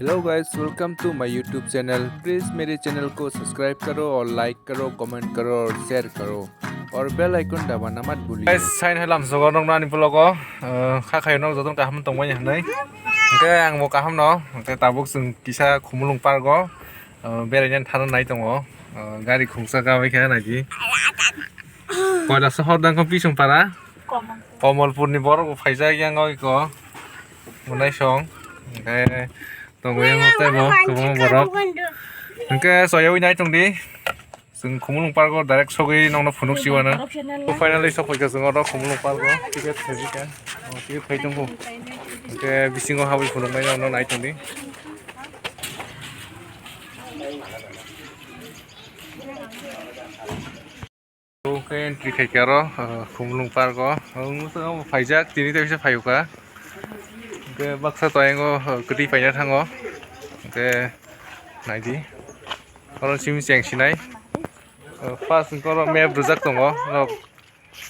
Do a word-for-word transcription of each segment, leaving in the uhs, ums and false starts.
Hello guys, welcome to my YouTube channel। Please मेरे channel को subscribe करो और like करो, comment करो और share करो और bell icon दबाना मत भूलिए। Guys, sign hai lam sogo nokno ani vlog o, eh, kha khayo nok jotono kaham tongmani hinwi. Hwnkhe ang bo kaham no, hwnkhe tabuk chwng kisa Khumulwng park o, eh, beraina thana nai tongo. Eh, gari khungsa gabai kha naidi. Koila sohor dang kho Pisong para. Komolpur ni borok bo phaijak yang o iko. Monai song. Hwnkhe tongo yang o tei bo kwbangma borok. Hwnkhe soyawi nai tong di. Chwng Khumulwng park o direct sogwi nokno phunuk siwano. Finally sokphaikha chwng oro Khumulwng park o ticket khaijikha. O ticket khai tongkho. Hwnkhe bisingo habwi phunuknai nokno nai tong di. Oke, entry khaikha aro, uh, Khumulwng park o. Ang phaijak, tini tei bisa phaiukha. Hwnkhe baksa toyango, uh, kwtwi paina thango. Hwnkhe naidi. Oro simi cheng sinai. Uh, first hwnkhe oro map rwjak tongo. Norok,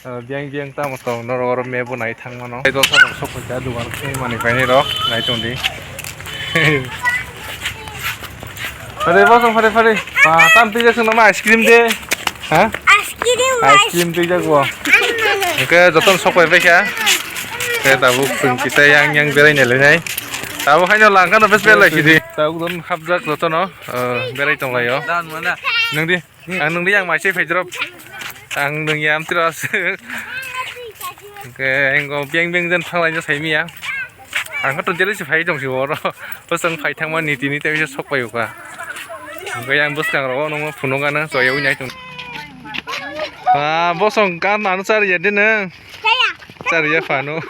uh, biyang biyang tamo tong, norok oro map bo nai thang mano. Tei dosa rok sok phaikha, dugan khung mani painai rok nai tong di. Phare bosong phare phare. Ba, tam twi jak swnama ice cream de. Ha? Ice cream, ice cream twi jak bo. Hwnkhe jotono sok pai paikha. Hwnkhe tabuk chwng kisa yang yang berai nai lainai. Tabuk haino langkha no bes belai sidi. Tabuk don hapjak jotono, eh, berai tong laio. Nwng di? Ang nwng di yang mai se phai drop. Ang nwng ya amtwi ro aswk. Hwnkhe engo beng beng jen thang laina sai miya. Ang khe tongtele se phai tong si oro. Bwswng phai thangma niti niti bisa sok pai uka. Hwnkhe yang bwskang rogo nwng phunuk ano choyawi nai tong. Ah, bosong kan ano chari ya de nwng. Chari ya phano.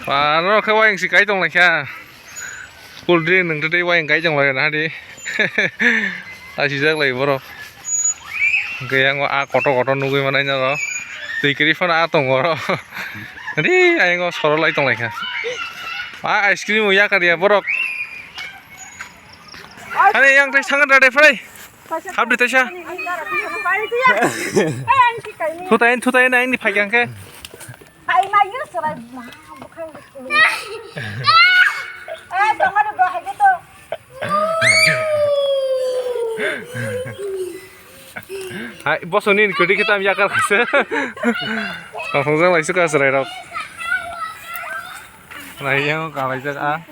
Phano khe wayang si kai tong lai kha. Cool drink nwng tei wayang kai tong lai na di. Asijak lai borok. Hwnkhe yang a kotor kotor nugwi manai noro. Twi kwrwi phano a tongo oro. Ri ayang o sorolai tong lai kha. A ice cream yakar ya borok. Ani yang tei sangan rade phai. Hap di taisa. Thutai thutai na ini phai kang khe. Hai ma yun sarai ma bukhang. Eh, tongani bo hai to. Hai, bosoni ni kodi kitam yakar khase. Tongthok jang lai suka sarai rok. Lai yang kalai jak a.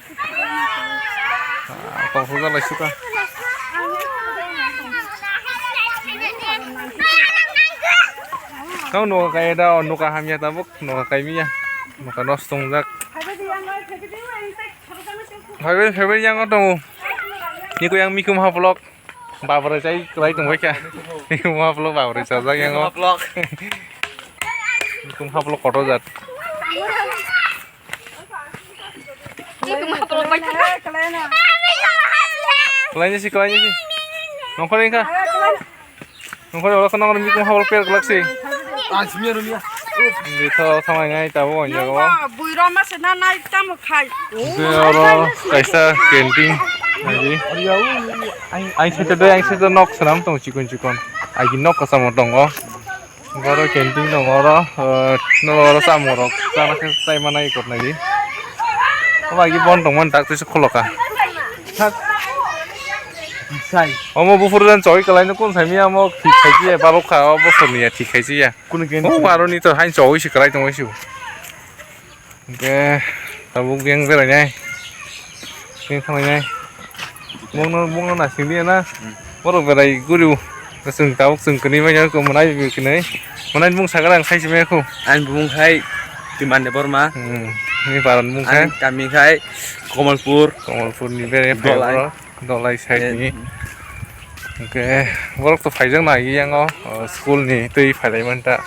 Tongthok jang lai suka. Kau nuka kaya da, nuka hamya tabuk. Noka kaimiya, noka nos tongjak. Phaibai, phaibai yang o tongo. Niko yang mikum haplok. Babarai chai kwlai tongbai kha. Mikum haplok babarai chajak yang o. Haplok. Mikum haplok koto jat. Mikum haplok bai kha. Kwlai ni si, kwlai ni si. Nongkhor ni kha. Nongkhor oro khna mikum habol per glak si. Ah, simi aro niya. Di tho thamai ngai tabo on jago. Nangba buiro ma se na nai tamo khai. De oro kaisa canteen. Nai. Ai, ai sete de, ai sete nok sanam tong chikon chikon. Ai nok kasamo tongo. Oro canteen tongo oro, eh, no oro samung rok chana khe chai manai kot nai di. Omo agi bon tongmani tak twi se khulokha. Sai. Omo buphuru jan choi kwlaino kun saimanya omo thik khaisiya balokha o bosorni ya thik khaisiya. Kunu khe o aroni to hain choi se kwlai tongwi se. Hwnkhe tabuk yang berainai. Yang thanglainai. Bongno, bongno nasing di na. Hmm. Borok berai guriu. Chwng tabuk chwng kwnwi manya kwnwi mwnai bumung sagra ang sai se maya khu. Ani bumung khai Timan Debbarma. Hmm. Ni paran bumung khai. Ani kami khai Kamalpur. Kamalpur ni bere Dolai. Dolai side ni. Eh. Hwnkhe borok to phaijak nai yang o, o, school ni twi phailai manta.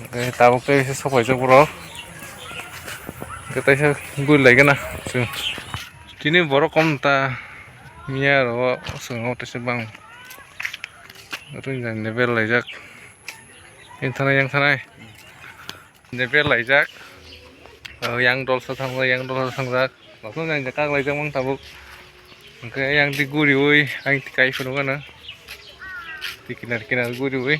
Hwnkhe tabuk tei se sokphaijak borok. Hwnkhe teisa gurilaigena chwng. Tini borok kom ta miya rw chwng o teisa bang. Ring jani berlaijak. Yang thanai, yang thanai. Yang berlaijak. O, yang dolsa thangjak, yang dolsa thangjak. Rokno jani kaklaijak mang tabuk. Hwnkhe yang di guriui, ang tikai phunukgana. Di kinar kinar guriui.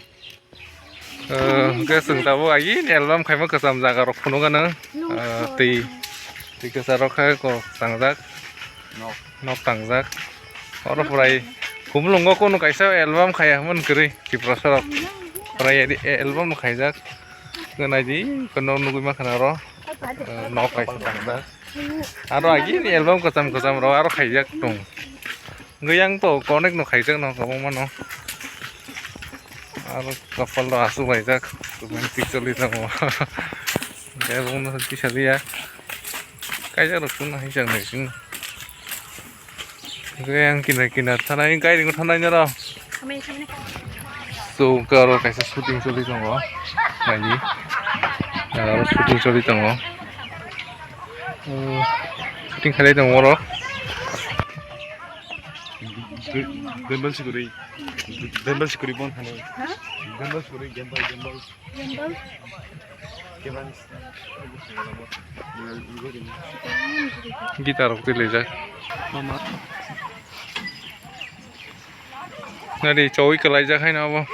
Eh, hwnkhe chwng tabuk agini album khaima kwcham jaga rok phunukgano. Eh, twi, twi kwcharo khe kok tangjak. Nok. Nok tangjak. Oro pwrai Khumulwngo kunu kaisa album khaiya hwnmani kwrwi Tiprasa rok. Pwrai edi, eh, album no khaijak. Naidi, kono nugwi mankha na oro. Eh, nok kaisa tangjak. Aro agini album kwcham kwcham rok aro khaijak tong. Hwnkhe yang to connect no khaijak no kwbangma no. Aro kapal rok aswk laijak, romantic choli tongo. Hwnkhe obo no kisa liya. Kaijak rok chwng no hinjak nai chwng. Hwnkhe yang kinar kinar thanai, gairing thanai noro. So, hwnkhe oro kaisa shooting choli tongo. Naidi. Aro shooting choli tongo. Hmm, shooting khalai tongo oro. Gimbal sikuri. Gimbal sikuri bon hano. Gimbal sikuri, gimbal, gimbal. Gimbal. Gimbal. Guitar rok twi lijak. Mama. Nari chowui kwlaijak haino abo.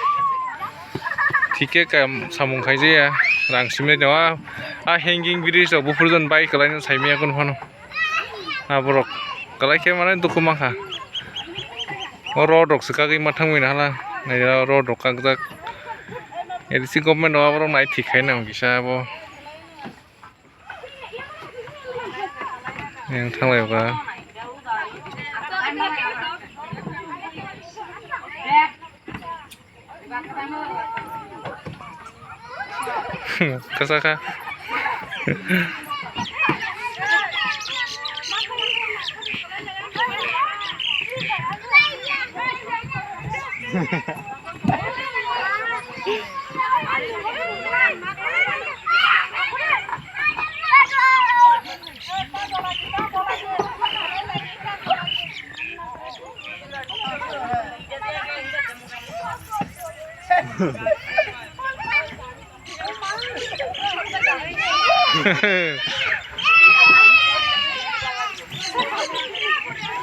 Thik khe kam samung khaijaya. Rang simlai tongo. A, a hanging bridge rok buphuru jon bai kwlaino saimaya kunu phano. Aborok kwlai khe mane dukhu mankha. O rod rok swkagwi ma thangwi nahala. Naila rod rok kakjak. A D C government rok aborok nai thik khai nang kisa abo. Yang thanglai ba. Kasa kha.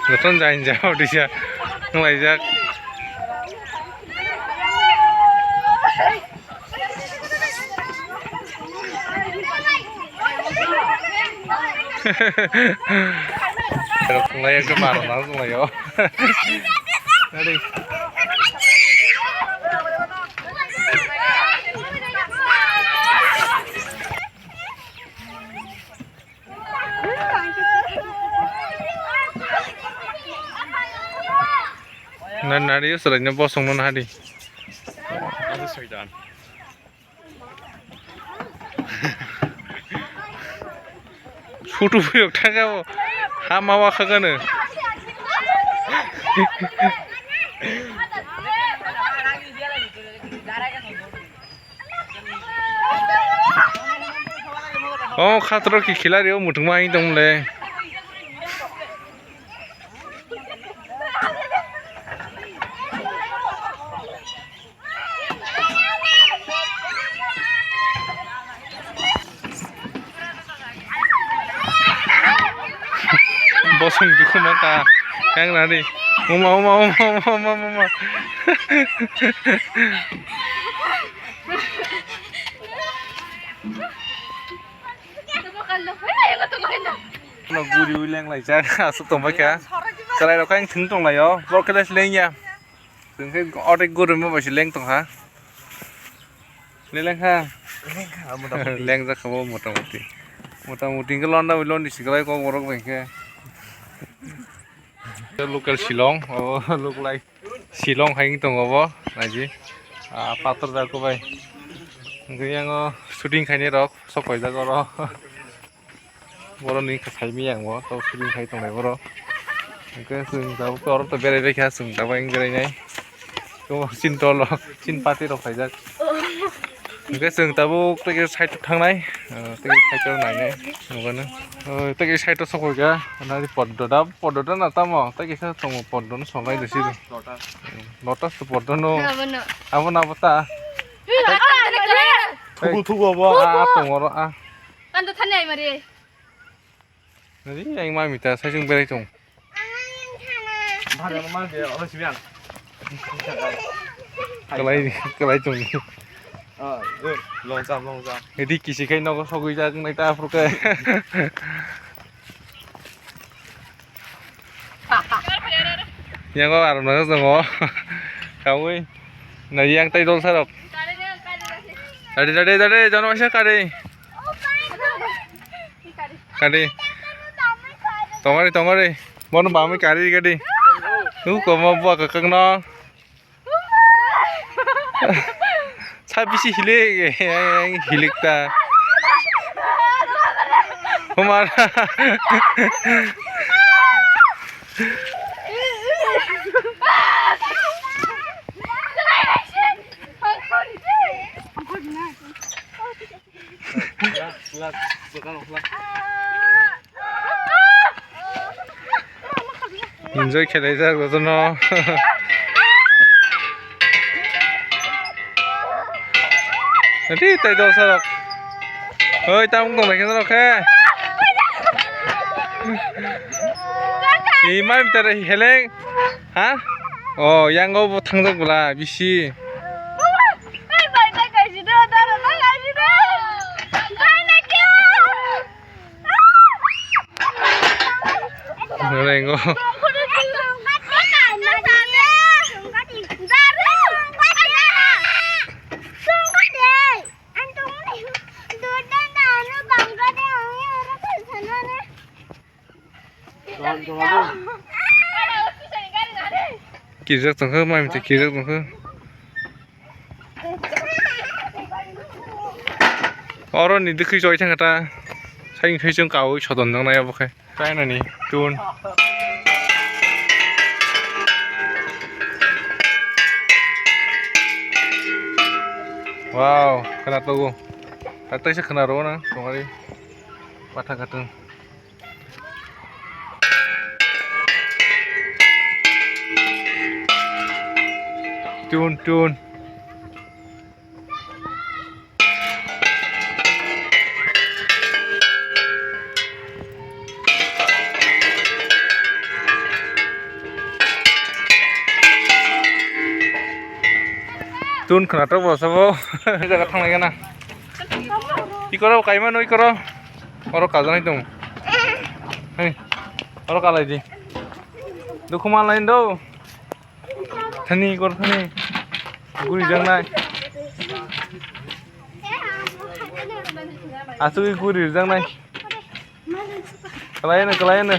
Jotono jain jao disa wnglaijak. Wnglaijak khe maro nang wnglaio. Ready? Na, nari yo, selai no bosong no nari. Asa soitan. Photo phiyok thangkha bo. Ha ma wa kha gano. O khatro ki khilari o muthungma hing tong le. Bosong dukhu ma ta. Yang nari. Uma, uma, uma. No guri ui leng lai jak aswk tong bai kha. Chwrai rok khe thwng tong lai o. Borok khe leng ya. Chwng khe otek guri ma bai se leng tong kha. Leleng kha. Leng kha, motamuti. Leng jak kha bo motamuti. Motamuti hwnkhe londa bai londi si kwlai kok borok bai khe. Local Shillong, abo look like Shillong hai wng tongo bo, naidi. Ah, pathor da kubai. Hwnkhe yang o shooting khainai rok sok paijak oro. Borok ni kha saimanya ang bo, tok shooting khai tongnai borok. Hwnkhe chwng tabuk oro to berai bai kha, chwng tabuk ang berai nai. Tabuk chini dol rok, chini party rok khaijak. Hwnkhe chwng tabuk tei side o thangnai, ah, tei side o nainai, nukgano. Oh, tei side o sokoi kha, nari poddo da, poddo da na tamo, tei kisa tongo poddo no solai de sidi. Lotus to poddo no. Abono. Abono abo ta. Thugu, thugu abo. Ah, ah, tongo ro, ah. Ando thani ai mari. Nari, ang mami ta, sai chwng berai tong. Bhai, ang mami de, alo sibi ang. Kalai, kalai tong. Ah, eh, long jump, long jump. Ri kisi khai nogo sogwi jak nai ta aphuru khe. Yango aro no tongo. Kaui. Na yang tai dol sarok. Dade, dade, dade, jono kaisa kari. Kari. Tongari, tongari. Bono bamwi kari, kari. U komo bua kakak no. Sa bisi hilik, hilik ta. Kumar. Enjoy khelai jak jotono. Ri tai dol sarok. Oi, tamung tong lai khe norok khe. Imai bitar heleng. Ha? Oh, yango bo thangjak bwla bisi. Rengo. Kirijak tongkha, mai mita kirijak tongkha. Oro ni dikhi choi thangkha ta. Saing sai chwng kaui sodon jang nai abo khe. China ni tun. Wow, khana togo. Taisa khana ro na tongari. Patha khatun. Tun, tun. Tun khwnathok bo sabo. Jaga thanglai gana. Ikoro kaima no ikoro. Oro kajanai tong. Hei. Oro kalai di. Dukhu manlai do. Thani kor thani. Guri jangnai. Asugwi guri jangnai. Kalaino, kalaino.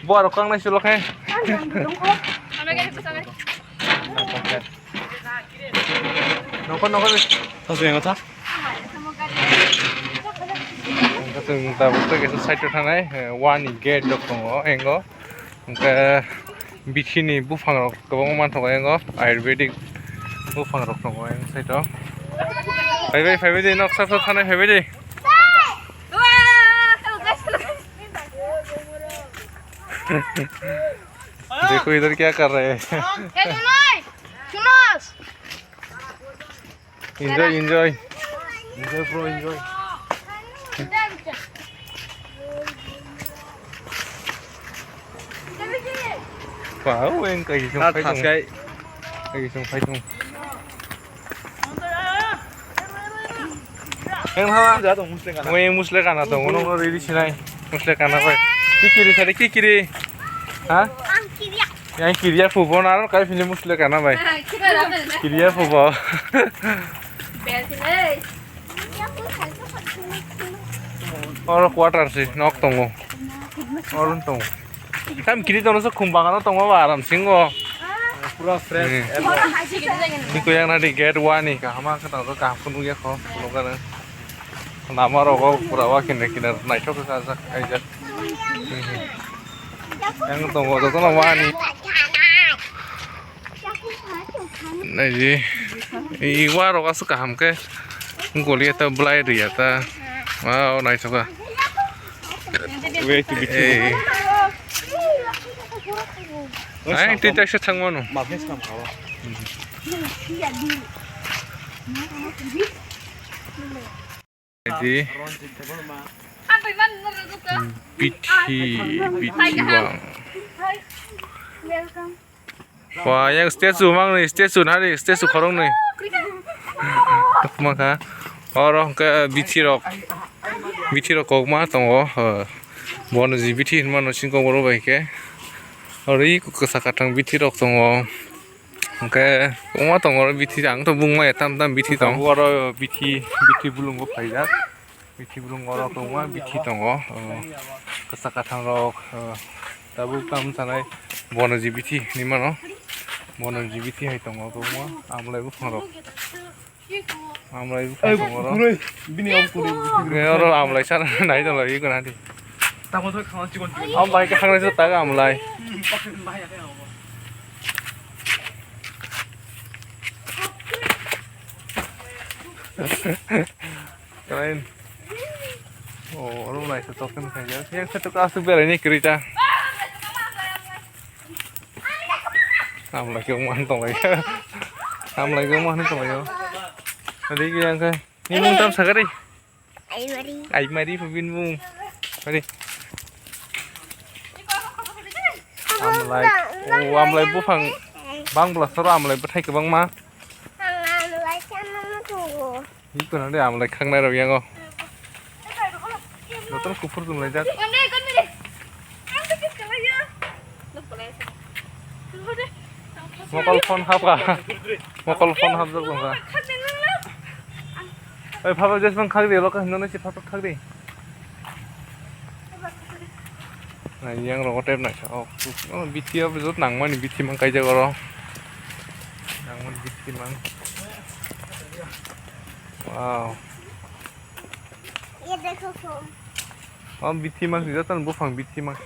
Bo aro kangnai sulo khe. Nokor, nokor. Thaswi ang tha. Ang khe chwng tabuk tei kaisa side o thangnai, eh, wani gate rok tongo, engo. Hwnkhe bithi ni buphang rok kwbangma manthogo, engo ayurvedic buphang rok tongo, eng side o. Phaibai, phaibai de, noksa sa thanai phaibai de. देखो इधर क्या कर रहे हैं। Enjoy, enjoy. Enjoy, bro, enjoy. Wow, yang kaisa song phai tong. Kaisa song phai tong. Yang hawa. Yang musle kana tong. Ono ready sinai. Musle kana bai. Kikiri sari kikiri. Ha? Yang kiriya phubo na aro kai phini musle kana bai. Kiriya phubo. Oro quarter si nok tongo. Oro tongo. Tam kiri tono so khum bagano tongo ba aram singo. Pura fresh. Niko yang nadi gate wani kahama kata kaham kunu ya ko. Lokana. Nama rogo pura wa kine kine naithok kajak kaijak. Yang tongo jotono wani. Naidi, i warok aswk kaham khe goliya ta, bwlai riya ta. Wow, naithoka. Ei. Ai, tei taisa thangmano. Di. Bithi, bithi bang. Wa, yang statue mang ni, statue nari, statue khorong ni. Tongma kha. Oro hwnkhe bithi rok, bithi rok kokma tongo. Bono ji bithi hinmano singkok borok bai khe. Oro iko kwchak kwthang bithi rok tongo. Hwnkhe kwbangma tongo oro bithi, ang to bung maya tam tam bithi tong. Oro bithi, bithi bulung bo phaijak. Bithi bulung oro kwbangma bithi tongo. Kwchak kwthang rok, tabuk tam sanai bono ji bithi hinwi mano. Bono ji bithi hai tongo kwbangma, amlai buphang rok. Amlai buphang tongo oro. Bini obo kwrwi. Oro amlai sana nai tong lai gana di. Tamo thoi khana chikon chikon. Am bai ka khana sa ta amlai. Kalain. Oh, oro naisa token khaijak. Yang satu kasu berai ni kerita. Amlai khe man tong lai. Amlai khe man tong lai. Adi ki yang khe. Ni mung tam sakari. Ai mari. Ai mari pabin mung. Mari. Amlai. Oh, amlai buphang. Bang bla soro amlai bwthai kwbangma. Ang amlai chana muchungo. Iko na de amlai khangnai rok yango. Jotono kuphur chumlaijak. Mokol phone hapkha. Mokol phone hapjak tongkha. Oi, phaba jesmang khakdi, loka hinno nasi phaba khakdi. Yang rogo tep naisa. Oh, bithi o jot nangmani bithi mang kaijak oro. Nangmani bithi mang. Wow. Ye dekho phone. Oh, bithi mang, joto buphang bithi mang.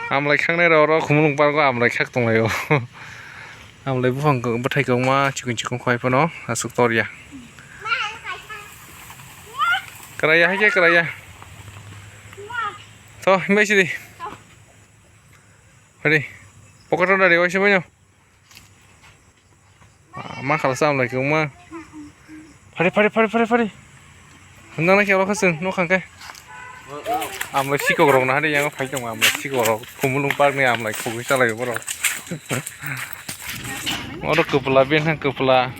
Amlai khangnai rok oro Khumulwng park o amlai khak tonglaio. Amlai buphang bwthai kwbangma chikon chikon khlai phano aswk torya. Kwraiya hai khe kwraiya. Tho, himbai sidi. Hadi. Pocket o dari waisa banyo. Ah, ma khala sa amlai kwbangma. Phari, phari, phari, phari, phari. Nang nang khe oro khasung, no khang khe. Amlai sikok rok na hari yang phai tong amlai sikok rok. Khumulwng park ni amlai khogwi chalai borok. Oro kwpla ben ha kwpla.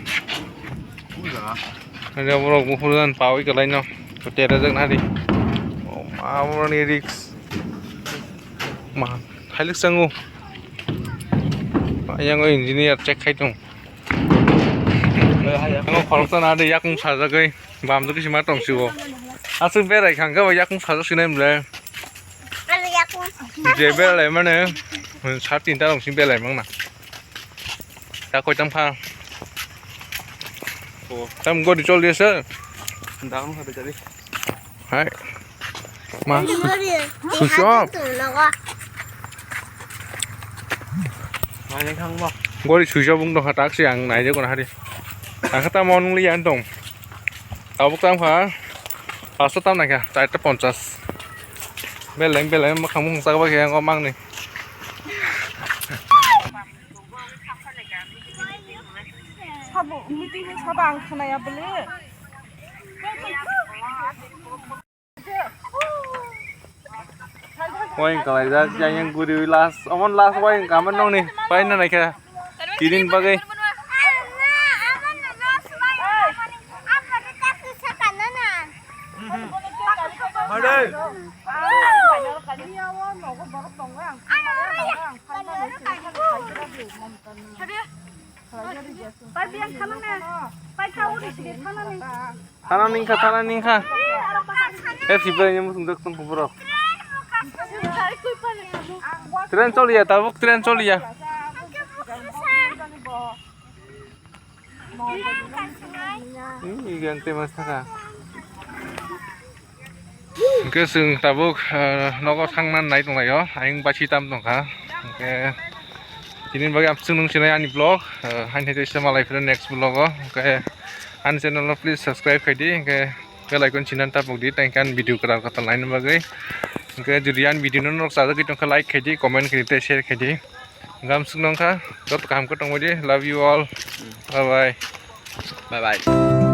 Hari borok buphuru jan pawi kwlai no. Tere jak na hari. Oh, ma borok ni risk. Ma, hailik sangu. Yang engineer check khai tong. Ang khoroksa na de yakung sajagwi bamjak kisi ma tong sigo. Aswk berai khang khe yakung sajak sinai mle. Ano yakung. Je berai mane sat tinta rok si berai mang na. Ta koi tam kha. Tam gori chol dia sir. Dam kha bejari. Hai. Ma. Switch off. Gori switch off wng tongkha taksi ang naijak gana hari. Ang khe tamo nung liya tong. Tabuk tam kha. Pasto tam naikha. Charta ponchas. Beleng beleng mwkhang mung chakba khe ang o mangni. Sabo, meeting ni sabo ang khwnaya bole. Wayang kalaijak, yang yang guriwi last, omon last wayang kaman nongni, paina naikha. Tinin bagwi. Thana ningkha, thana ningkha. F C bai ni muchung jak tong kuburo. Train choliya, tabuk train choliya. Hmm, igan tema saka. Hwnkhe chwng tabuk, ah, nogo thangna nai tonglaio, ayang bachi tam tongkha. Hwnkhe tini bagwi amswk nung sinai ani vlog, ah, haini tei se malai phino next vlog o. Hwnkhe ani channel no please subscribe khaidi, hwnkhe bell icon sinan tapok di, tei ani video kwtal kwtal naina bagwi. Hwnkhe jodi ani video no norok chajagwi tongkha like khaidi, comment khaidi tei share khaidi. Hwnkhe amswk nungkha, joto kaham khe tongbaidi, love you all, bye bye. Bye bye.